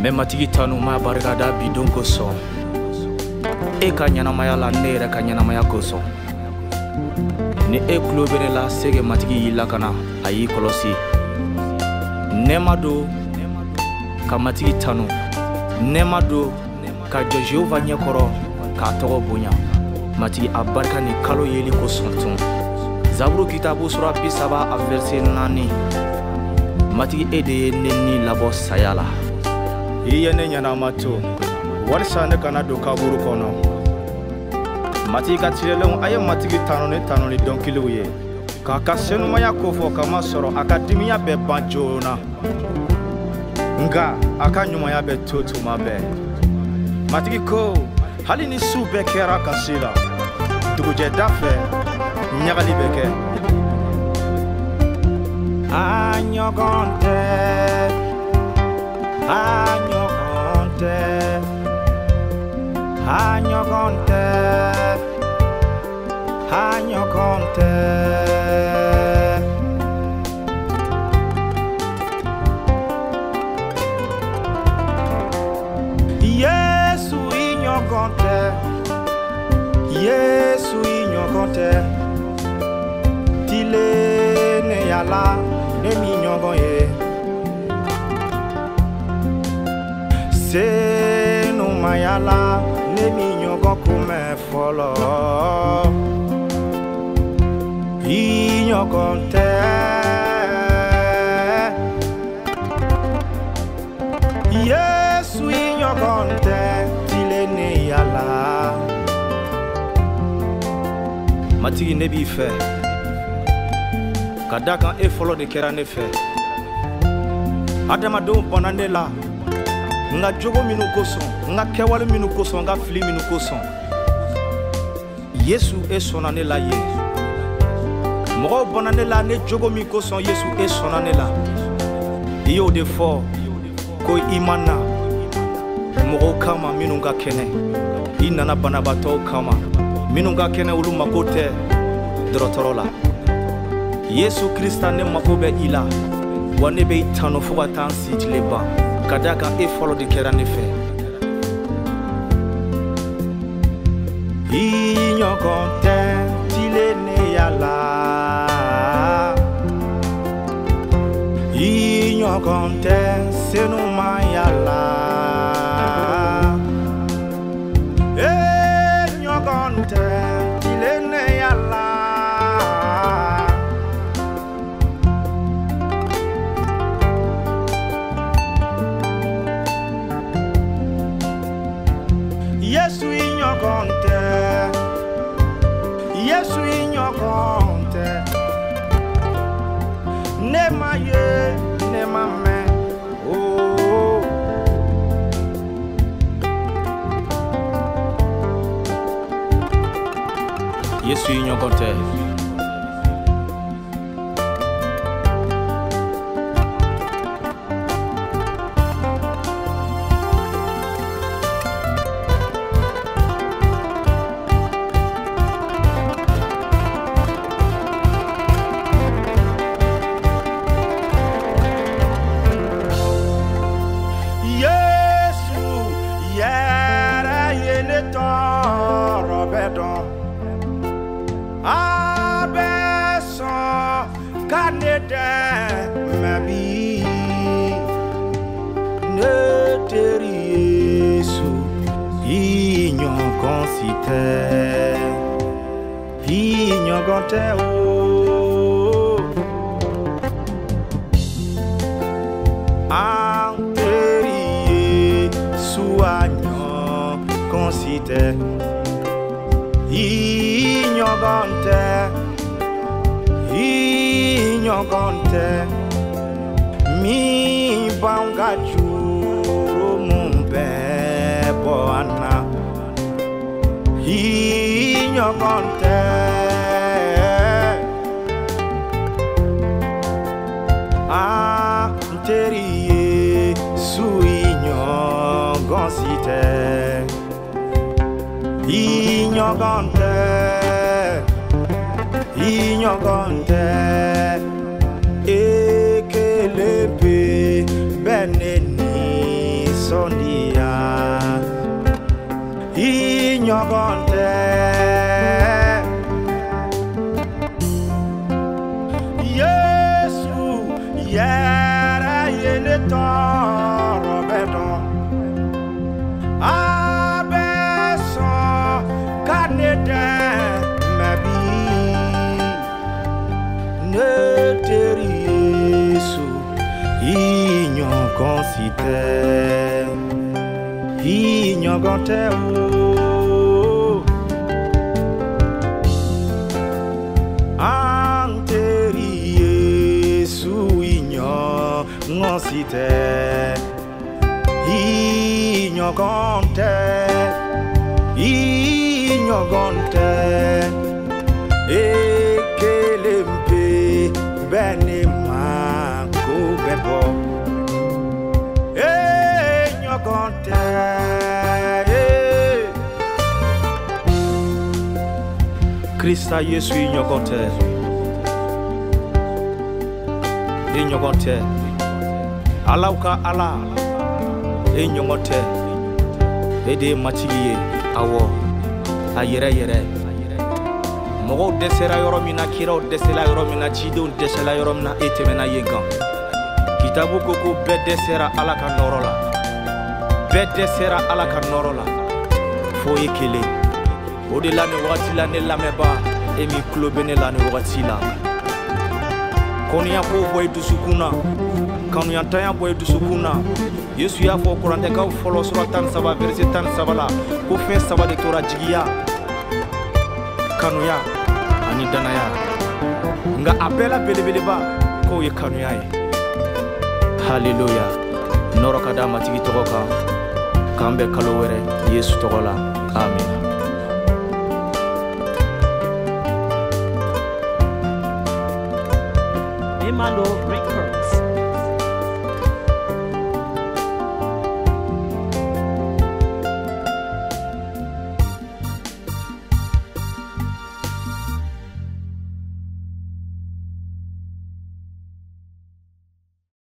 N bɛ Matigi tanu, n b'a barikada bi don kosɔn. E ka ɲɛnamaya la, ne yɛrɛ ka ɲɛnamaya kosɔn. Ni e tulo bɛ ne la, sege Matigi y'i lakana, a y'i kɔlɔsi. Nɛɛma don ka Matigi tanu, nɛɛma don ka jɔ Jehova ɲɛkɔrɔ k'a tɔgɔ bonya. Matigi a barika ni kalo yeli kosɔn tun. Zaburu kitabu sura 30 a verset 4. Matigi e de ye ne ni labɔ saya la. I ye ne ɲɛnama to walisa ne kana don kaburu kɔnɔ. Matigi ka tilelenw, a ye Matigi tanu ni tanuli dɔnkiliw ye, k'a ka senumaya kofɔ, kamasɔrɔ a ka dimiya bɛ ban joona, nka a ka ɲumanya bɛ to tuma bɛɛ. Matigi ko, hali ni su bɛɛ kɛra kasi la, dugujɛda fɛ ɲagali bɛ kɛ. A ɲɔgɔn tɛ, a ɲɔgɔn tɛ, a ɲɔgɔn tɛ, a ɲɔgɔn tɛ. Yesu i ɲɔgɔn tɛ, Yesu i ɲɔgɔn tɛ. Tilennenya la ne m'i ɲɔgɔn ye. Senumaya la ne m'i ɲɔgɔn kunbɛn fɔlɔ. I ɲɔgɔn tɛ. Yesu i ɲɔgɔn tɛ tilennenya la. Matigi, ne b'i fɛ ka da kan e fɔlɔ de kɛra ne fɛ. Adamadenw banna ne la n ka jogo minnu kosɔn, n ka kɛwale minnu kosɔn, n ka fili minnu kosɔn. Yesu, e sɔnna ne la yen. Mɔgɔw banna ne la ne jogo min kosɔn, Yesu, e sɔnna ne la. I y'o de fɔ ko i ma na mɔgɔw kama minnu ka kɛnɛ, i nana banabaatɔw kama minnu ka kɛnɛ, olu mako tɛ dɔgɔtɔrɔ la. Yesu Krista, ne mako bɛ i la, wa ne bɛ i tanu fo ka taa n si tile ban, ka da kan e fɔlɔ de kɛra ne fɛ. I ɲɔgɔn tɛ tilennenya la, i ɲɔgɔn tɛ senumaya la. E ɲɔgɔn tɛ tilennenya la. Yesu i ɲɔgɔn tɛ, Yesu i ɲɔgɔn tɛ. Ne ma ye, ne ma mɛn, oh. Yesu i ɲɔgɔn tɛ. Yesu yɛrɛ ye ne tɔɔrɔ bɛɛ dɔn. A bɛ sɔn ka ne dɛmɛ bi. Ne teri Yesu, i ɲɔgɔn si tɛ, i ɲɔgɔn tɛ o. An teri Yesu, a ɲɔgɔn si tɛ, i ɲɔgɔn tɛ, i ɲɔgɔn tɛ. Min b'anw ka jurumu bɛɛ bɔ an na, i ɲɔgɔn tɛ. An teri Yesu, i ɲɔgɔn si tɛ, i ɲɔgɔn tɛ, i ɲɔgɔn tɛ. Ekele pe bɛ ne ni Tɔɔrɔ bɛɛ dɔn. A bɛ sɔn ka ne dɛmɛ bi. Ne teri Yesu, i ɲɔgɔn si tɛ. I ɲɔgɔn tɛ o. An teri Yesu, i ɲɔgɔn si tɛ. I ɲɔgɔn tɛ. I ɲɔgɔn tɛ. E kelen pe bɛ ne ma ko bɛɛ bɔ. E ɲɔgɔn tɛ. Krista Yesu, i ɲɔgɔn tɛ. I ɲɔgɔn tɛ. Alaw ka Ala, e ɲɔgɔn tɛ. E de ye Matigi ye, awɔ, a yɛrɛ yɛrɛ. Mɔgɔw dɛsɛra yɔrɔ min na, kiraw dɛsɛla yɔrɔ min na, cidenw dɛsɛla yɔrɔ min na, e tɛmɛna yen kan. Kitabu ko ko bɛɛ dɛsɛra Ala ka nɔrɔ la. Bɛɛ dɛsɛra Ala ka nɔrɔ la. Fo e kelen. O de la nin wagati la, ne lamɛnbaa, e min tulo bɛ ne la nin wagati la. Kɔniya kow bɔ i dusukun na. Kanuyantanya bɔ i dusukun na. Yesu y'a fɔ Kurantɛkaw fɔlɔ sura 13 verset 13 la ko fɛn saba de tora: jigiya, kanuya ani danaya. Nka a bɛɛ la belebeleba k'o ye kanuya ye. Haleluya. Nɔrɔ ka da Matigi tɔgɔ kan. K'an bɛn kalo wɛrɛ Yesu tɔgɔ la. Amina. Imando.